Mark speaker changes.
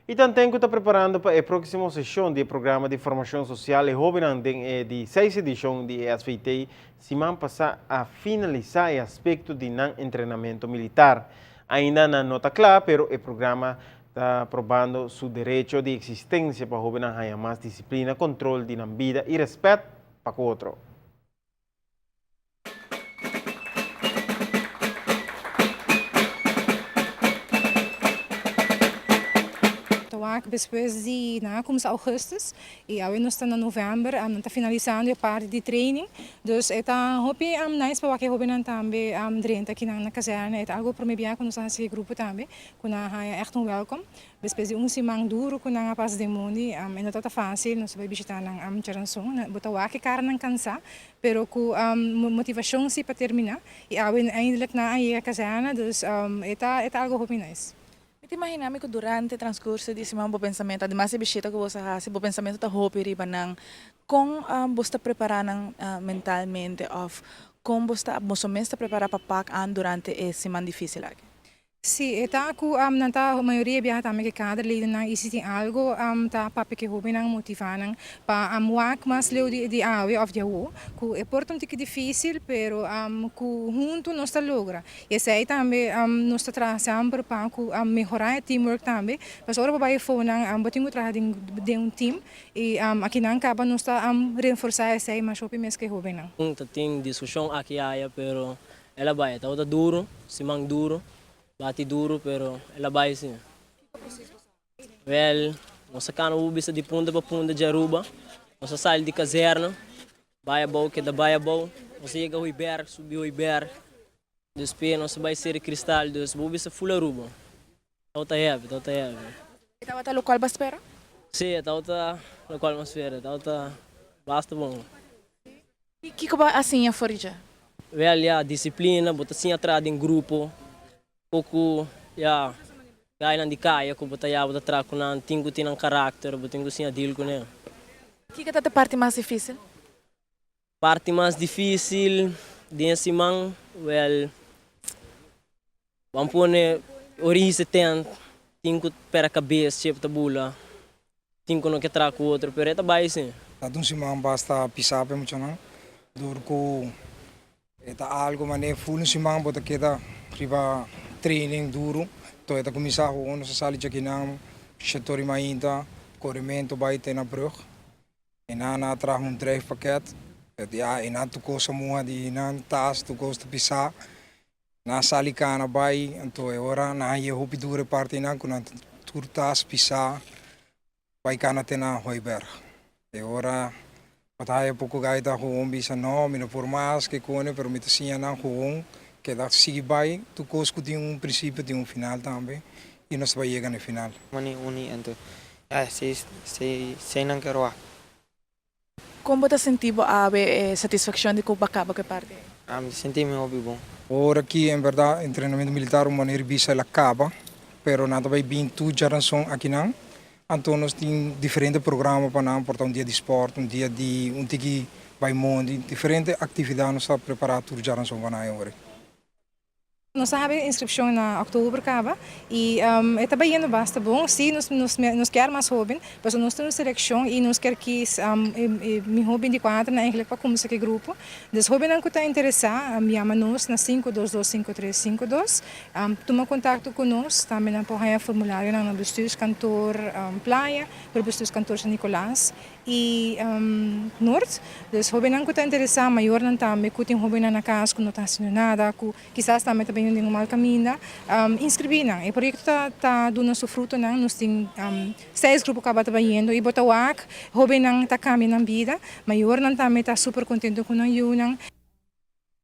Speaker 1: Y tanten cu ta preparando pa e proximo sesion di e programa di formacion social e hobennan den e di seis edicion di e SVT siman pasa a finalisa e aspecto di nan entrenamento militar. Ainda nan no ta cla pero e programa ta probando su derecho di existencia pa hobennan haya mas disciplina, control di nan bida y respet pa cu otro.
Speaker 2: Ta wak despues di nan a kumsa augustus y awe nos ta na november nan ta finalisando e parti di training dus e ta hopi nice pa wak e hobennan tambe drenta akinan na kazerne e ta algo prome bia ku nos a hasi e grupo tambe ku nan a haña ègt un welkom despues di un siman duru ku nan a pasa den mondi e no tabata fásil nos a bai bishita nan djaranson bo ta wak e karanan kansá Pero cu motivacion si pa termina y awe eindelijk nan a yega kazerne dus e ta e ta algo hopi nice.
Speaker 3: Mi ta imagina mi cu durante transcurso di siman bo pensamento, ademas e bishita cu bo sa haci, bo pensamento ta hopi riba nan. Con bo sta prepara nan mentalmente of con bo sta boso mes ta prepara pa pak an durante e siman dificil aki?
Speaker 2: Sí, e ta ku nan ta mayoria biaha tambe ke kaderledennan i si tin algu ta papia ke hóbennan motivá nan pa wak mas leu di awe òf di awo ku e por ta un tiki difísil pero ku huntu nos ta logra. I esei tambe nos ta traha semper pa ku mehorá e teamwork tambe pasobra ora bo bai afó nan bo tin ku traha den un team i akinan kaba nos ta reforsá esei mas hopi mes ke hóbennan.
Speaker 4: Ta tin diskushon aki aya pero El a bai, e tabata duru, siman duru, bati duru, pero el a bai si. Wel, nos a kana bo bisa di punta pa punta di Aruba, nos a sali di kazerna, bai abou, keda bai abou, nos a yega Hooiberg, subi Hooiberg, despues nos a bai Seri Kristal, dus bo bisa ful Aruba. Tabata heavy, tabata heavy.
Speaker 3: E tabata lokual bo a spera?
Speaker 4: Si, e tabata lokual mi a spera, e tabata basta bon.
Speaker 3: I kiko bo a siña for di dje?
Speaker 4: Wèl, ya, disiplina, bo ta siña traha den grupo, poko, ya, gainan di kaya ku bo ta ya bo ta traha ku nan, tin ku tin nan karakter, bo tin ku siña deal ku nan.
Speaker 3: Kiko ta e parti mas difísil?
Speaker 4: Parti mas difísil den e siman, wèl, ban pone ora hisa tent, tin ku pera kabes, chep ta bula, tin ku no ke traha ku otro, pero e ta bai si.
Speaker 5: Ta un siman basta pisá pa e muchanan, dor ku e ta algu manera ful un siman bo ta keda riba training duru, to e ta kuminsá hoon nos a sali djakinan, shetor di mainta, korementu bai te na brug. E nan a traha un drijfpakket. Ya e nan tur kos a muha di nan tas, tur kos ta pisá. Nan a sali kana bai, anto e ora nan a yega hopi duru e parti einan ku nan tur tas pisá bai kana te na Hooiberg. E ora bo ta haya poko gaita gewoon bisa no, mi no por mas ke kone, pero mi ta siña nan gewoon keda sigui bai, tur kos ku tin un prinsipio tin un final tambe i nos ta bai yega na e final.
Speaker 6: Mani uni anto Ya, si, si, si nan ke roa.
Speaker 3: Kon bo ta sinti bo awe e satisfakshon di ku bo a kaba ku e parti ei?
Speaker 6: Mi ta sinti mi hopi bon.
Speaker 5: Ora ki en berdad entrenamento militar un manera bisa el a kaba, pero nan ta bai bin tur djaranson akinan, anto nos tin diferente programa pa nan, por ta un dia di sport, un dia di un tiki bai mondi, diferente aktividat nos ta prepara tur djaranson pa nan e ora.
Speaker 2: Nos a habi inscripcion na october caba y e ta bayendo basta bon. Si nos nos kier mas hoben, pasobra nos tin un seleccion y nos kier kies e miho binticuater nan eigenlijk pa cuminsa cu e grupo. Dus hobennan cu ta interesa yama nos na sinku dos dos sinku tres sinku dos. Tuma contacto cu nos, tambe nan por haya formularionan na bestuurskantoor Playa, pero bestuurskantoor San Nicolas. Y Noord. Dus hobennan cu ta interesa, mayornan tambe cu tin hobennan na cas cu no ta haciendo nada, cu kisas tambe ta bini den un mal caminda, inscribi nan. E proyecto ta ta duna su frutonan. Nos tin seis grupo caba ta bayendo y bo ta wak hobennan ta cambia nan bida. Mayornan tambe ta super contento cu nan yunan.